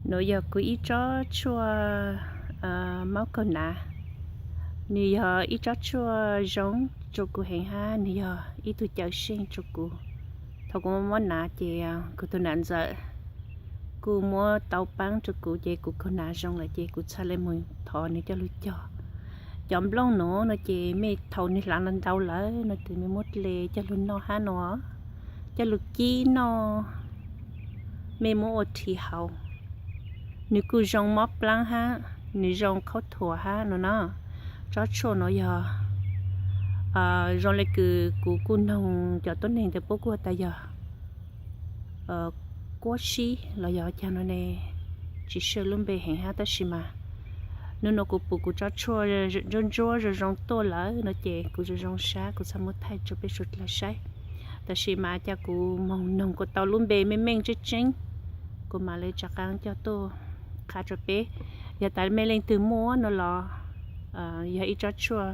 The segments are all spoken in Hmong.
Nuav yog kuv ib tsob tshuaj mob kaug nav. Nwg yog ib tsob tshuaj zoo rua kuv heev hab nwg yog ib tug cawm seej rua kuv. Thaus kuv mob mob nav ces kuv tug nam ntxawm kuj muab tau paab rua kuv ces kuv kaug nav zoo lawm ces kuv txhaj le moog thov nwg coj lug cog. Cov nplooj nuav no ces mej thaus nwg hlaav ntau lawm no ces mej muab dle coj lug noj hab no, coj lug kib noj, mej muab ua rhi haus. Nwg kuj zoo mob plaab hab, nwg zoo khaub thuas hab no na. Tsob tshuaj nuav yog zoo le kws kuv kuj noog cov tuab neeg ntawd puab kuj has tas yog kuab sib los yog caag no ne, tsis sawb lub npe heev hab tab sis mas nub nuav kuv pum kuv tsob tshuaj ntsuab ntsuab zoo zoo tuaj lawm no ces kuv zoo zoo sab kuv txhaj muab thaij rua peb suav dlawg saib. Tab sis mas ca kuv moog noog kuas tau lub npe meej meej tseeb tseeb, kuv mam le rov qaab coj tuaj qha rua peb. Yog tas mej leej twg muaj no los yog ib tsob tshuaj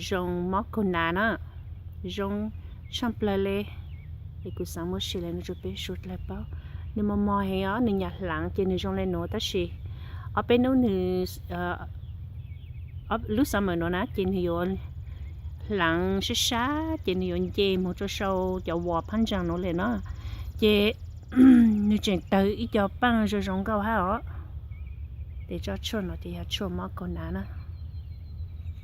zoo mob kaug nav na, zoo tshaaj plawg le. Es kuv xaav muab sim le nuav rua peb suav dlawg paub. Nwg mos mos heev os, nwg nyam hlaav ces nwg zoo le nuav tab sis ob peb nub nwg lub xab mawm nuav na ces nwg yuav hlaav sab sab ces nwg yuav nce moog rua sau cov vuas phab ntsaa nuav le no. Ces nwg tseem tawg ib co paaj zoo zoo nkauj hab os. Ces tsob tshuaj no ces yog tshuaj mob kaug nav na.